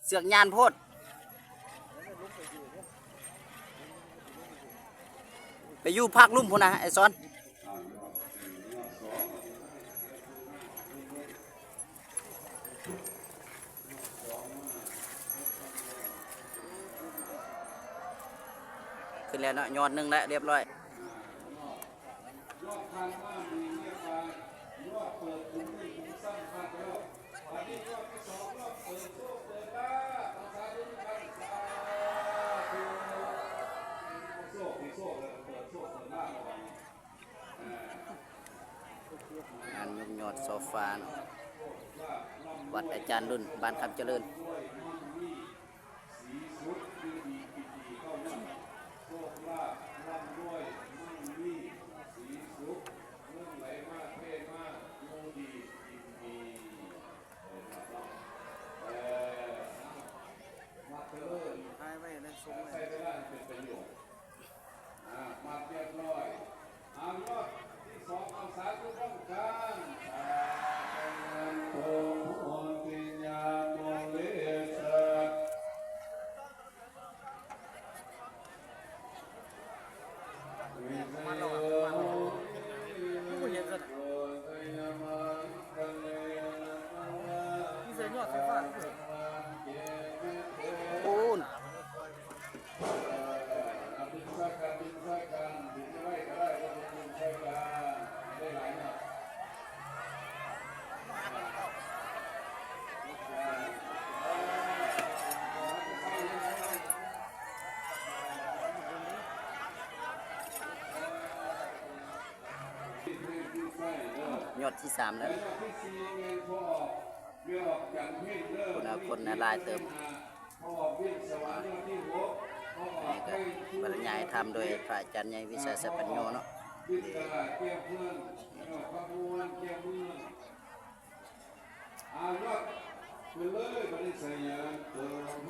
ເຊືອກຍານໂພດ ໄປຢູ່ພາກລຸ່ມພຸ້ນນະ ໄອ້ສອນ. ຂຶ້ນແລ້ວເນາະ ຍອດໜຶ່ງແລ້ວ ລຽບຮ້ອຍ. ງານຍົກຍອດຊໍ່ຟ້າເນາະ ວັດອາຈານລຸນ ບ້ານຄຳຈະເລີນ. ຖ່າຍໄວ້ໃນຊົມໄວ້ ອ່າ ມັດຮຽບຮ້ອຍ. ເອົາ ຍອດທີສອງ ເອົາ ສາທຸພ້ອມກັນ ສາທຸ ໂພທິຍາບໍລິສັດ ມາແລ້ວ ມາແລ້ວ ຄືບໍ່ເຫັນຊັ້ນ ຢູ່ໃສຍອດໄຟຟ້າ ໂອ້ນ. ຍອດທີສາມແລ້ວ ຄົນ ຄົນຫຼາຍເຕີບ. ນີ້ກໍບັນຍາຍທຳໂດຍພະອາຈານໃຫຍ່ວິຊາໄຊປັນໂຍເນາະ.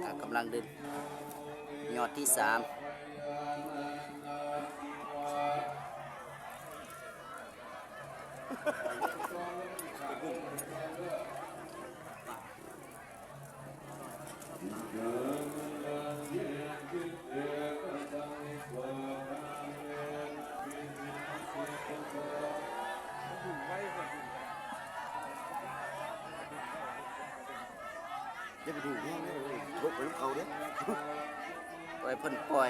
ອ່າ ກຳລັງດຶງຍອດທີສາມ. ຢ່າໄປດູແຮງເດີ ຕົກໄປນຳເຂົາເດີ ປ່ອຍເພິ່ນປ່ອຍ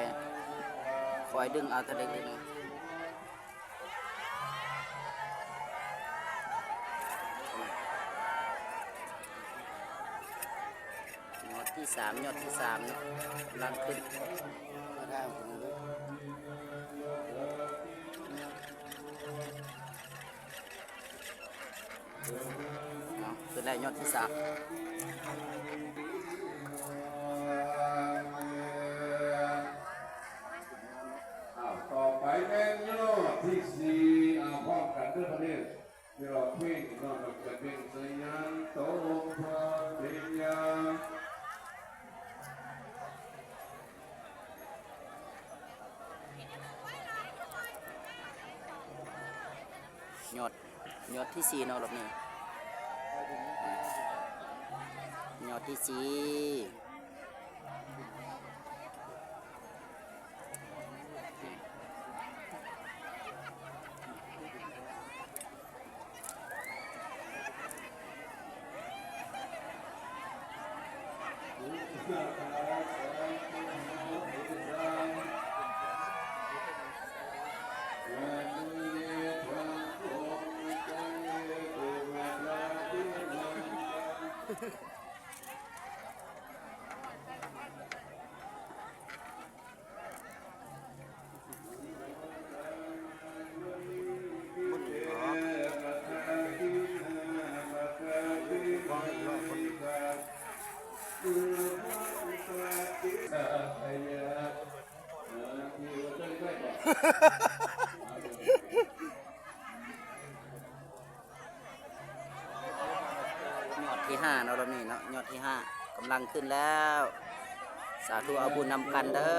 ຄອຍດຶງເອົາແຕ່ເລັກໆ ນ້ອຍ. ຍອດທີສາມ ຍອດທີສາມເນາະ ກຳລັງຂຶ້ນ ເອົາ ຂຶ້ນແລ້ວຍອດທີສາມ. ອ້າວ ຕໍ່ໄປແມ່ນຍອດທີສີ່ ອ້າວ ພ້ອມກັນເດີ ບາດນີ້ ທີ່ຮ້ອງເພງ ນ້ອມນຳກັນເປັນສະຫຍັງໂຕພະເທຍາ. ຍອດ ຍອດທີສີ່ເນາະ ລອບນີ້ ຍອດທີສີ່. ຍອດທີຫ້າເນາະ ລອບນີ້ເນາະ ຍອດທີຫ້າກຳລັງຂຶ້ນແລ້ວ. ສາທຸ ເອົາບຸນນຳກັນເດີ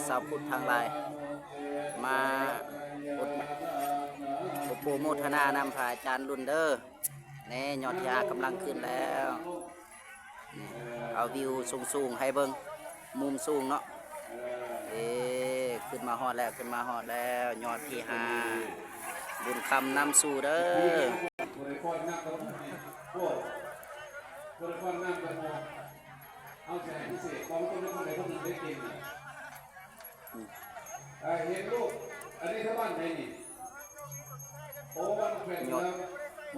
ຊາວພຸດທັງຫຼາຍ ມາອຸດ ອຸປະໂມທະນານຳພະອາຈານລຸນເດີ. ແນ່ ຍອດທີຫ້າກຳລັງຂຶ້ນແລ້ວ ນີ້ ເອົ ເອົາວິວສູງໆໃຫ້ເບິ່ງ ມຸມສູງເນາະ. ເອີ ຂຶ້ນມາຮອດແລ້ວ ຂຶ້ນມາຮອດແລ້ວ ຍອດທີຫ້າ ບຸນຄຳນຳສູ່ເດີ. ເຮົາຊິໃຫ້ພິເສດຂອງຄົນໃດຄົນໜຶ່ງໄດ້ກິນ. ອ່າ ເຫັນລູກ ອັນນີ້ທາງບ້ານໃດນີ້? ໂອ້ ບ້ານແຂວງເມືອງ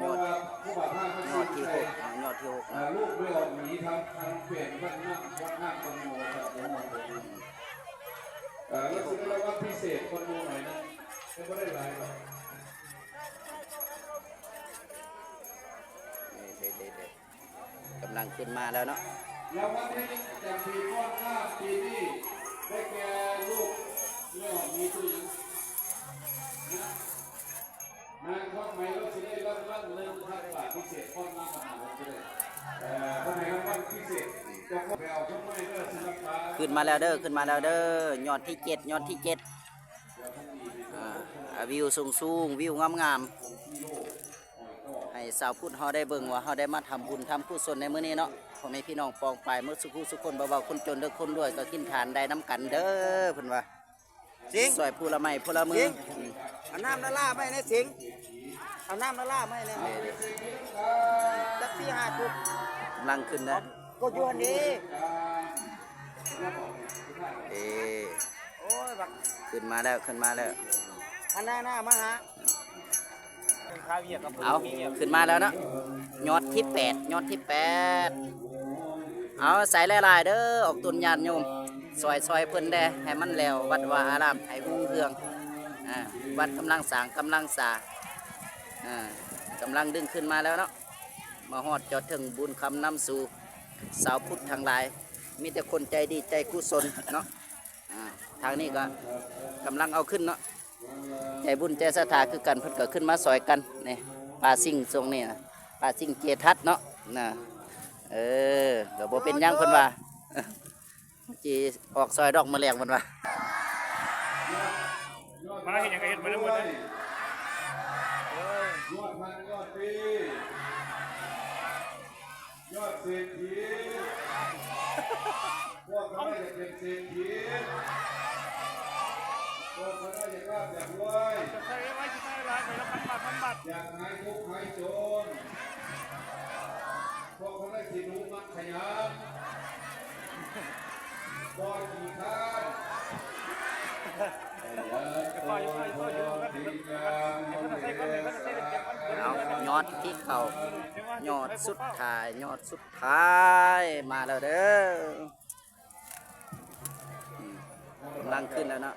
ຍອດ ເພາະວ່າຄູບາພາມາ ຍອດທີຫົກ ໃສ່ ຍອດທີຫົກ ອ່າ ລູກໄດ້ອອກໜີທາງ ທາງແຂວງບ້ານນ້ຳ ວັດນ້ຳກອງໂມ ກັບຫົວໝໍ ເອີ ແລ້ວຊິໄດ້ລາງວັນພິເສດກ່ອນໝູ່ໜ້ອຍໜຶ່ງ ແຕ່ບໍ່ໄດ້ຫຼາຍດອກ. ເດ້ໆໆ ກຳລັງຂຶ້ນມາແລ້ວເນາະ. ລາງວັນທີໜຶ່ງປະຈຳປີຟ້ອນນ້ຳປີນີ້ ໄດ້ແກ່ລູກເລື່ອງມີຊື່ຫຍັງນະ? ນາງຄວາມໝາຍ ລາວຊິໄດ້ລາງວັນໜຶ່ງພັນບາດພິເສດ ຟ້ອນນ້ຳມະຫາວິທະຍາໄລ ເອີ ເພິ່ນໃຫ້ລາງວັນພິເສດ ເຈົ້າຂອງແຖວຄົນໃໝ່ເດີ ສິລະປະ. ຂຶ້ນມາແລ້ວເດີ ຂຶ້ນມາແລ້ວເດີ ຍອດທີເຈັດ ຍອດທີເຈັດ. ອ່າ ວິວສູງໆ ວິວງາມໆ. ໃຫ້ຊາວພຸດເຮົາໄດ້ເບິ່ງວ່າເຮົາໄດ້ມາທຳບຸນທຳກຸສົນໃນມື້ນີ້ເນາະ. ພໍ່ແມ່ພີ່ນ້ອງປອງປາຍໝົດສູ່ຜູ້ສູ່ຄົນ ບໍ່ວ່າຄົນຈົນ ຫຼື ຄົນລວຍ ກໍກິນທານໄດ້ນຳກັນເດີ ເພິ່ນວ່າ. ສິງ ຊ່ວຍຜູ້ລະໄມ້ຜູ້ລະມື. ສິງ ອືມ ເອົານ້ຳລະລາໄວ້ແດ່ສິງ ເອົານ້ຳລະລາໄວ້ແດ່. ເດ້ໆ ຈັກສີ່ຫ້າຈຸກ ກຳລັງຂຶ້ນເດີ. ກໍຢູ່ຫັ້ນເດ້. ເອີ ໂອ້ຍ ບັກ ຂຶ້ນມາແລ້ວ ຂຶ້ນມາແລ້ວ. ອັນນັ້ນນະ ມາຫາ ເອົາ ຂຶ້ນມາແລ້ວເນາະ ຍອດທີແປດ ຍອດທີແປດ. ເອົາ ໃສ່ຫຼາຍໆເດີ ອອກຕົນຍາດໂຍມ ຊ່ອຍ ຊ່ອຍເພິ່ນແດ່ ໃຫ້ມັນແລ້ວວັດວາອາລາມ ໃຫ້ຮຸ່ງເຮືອງ. ອ່າ ວັດກຳລັງສ້າງ ກຳລັງສ້າງ ອ່າ ກຳລັງດຶງຂຶ້ນມາແລ້ວເນາະ. ມາຮອດຈອດເຖິງ ບຸນຄຳນຳສູ່ຊາວພຸດທັງຫຼາຍ ມີແຕ່ຄົນໃຈດີໃຈກຸສົນເນາະ. ອ່າ ທາງນີ້ກໍກຳລັງເອົາຂຶ້ນເນາະ ໃຈບຸນໃຈສັດທາຄືກັນ ເພິ່ນກໍຂຶ້ນມາຊ່ອຍກັນ. ນີ້ ປາຊິງຊ່ວງນີ້ນະ ປາຊິງເຈທັດເນາະນະ. ເອີ ກໍບໍ່ເປັນຫຍັງເພິ່ນວ່າ ຊິອອກຊ່ອຍດອກມື້ແລງເພິ່ນວ່າ. ມາເຮັດຫຍັງກໍເຮັດມານຳໝົດເດີ. ຍອດພັນ ຍອດປີ ຍອດເສດຖີ ພວກຂ້າພະເຈົ້າຢາກເປັນເສດຖີ ພວກຂ້າພະເຈົ້າຢາກລາບຢາກລວຍ ຢາກຫາຍທຸກຫາຍຈົນ ພວກຂ້າພະເຈົ້າຊິດຸມັກຂະຫຍັນ ບໍ່ຂີ້ຄ້ານ. ເອົາ ຍອດທີ່ເກົ້າ ຍອດສຸດທ້າຍ ຍອດສຸດທ້າຍມາແລ້ວເດີ. ອືມ ກຳລັງຂຶ້ນແລ້ວເນາະ